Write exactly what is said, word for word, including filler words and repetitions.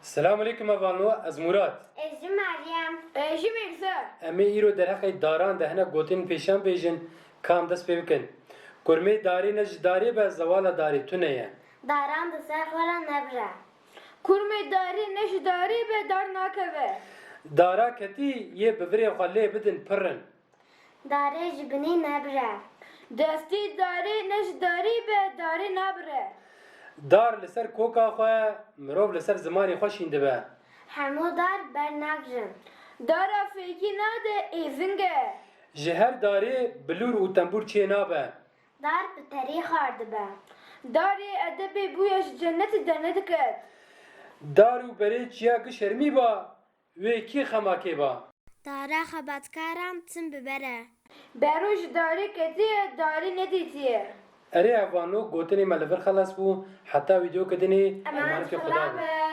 Selam aleyküm hevalno, ez Murat. Ez jî Meryem. Ez jî Mîrze. Em ê îro derheqê daran de hinek gotin pêşan bêjin, kam dest pê bikin. Kurmê darê ne ji darê be, zewala darê tune ye. Daran di ser xwe re nebire. Kurmê darê ne ji darê be, dar nakeve. Dara ketî yê bi virê xwe lê bidin pir in. Darê ji binî nebire. Destê darê ne ji darê be, darê nabire. Dar li ser koka xwe, mirov li ser zimanê xwe şîn dibe. Hemû dar ber nagrin. Dara fêkî nade êzing e. Ji her darê bilûr û tembûr çê nabe. Dar bi terî xwar dibe. Darê edebê bûye ji cennetê dernediket. Dar û berê çiya gi şermî ba, wê kî xema kê ba? Dara xebatkaran tim bi ber e. Bero ji darê ketiye, darê nedîtiye. Erê hevalno, gotinê me li vir xelas bû, heta wîdeoke dinê, Emanetê Xuda be.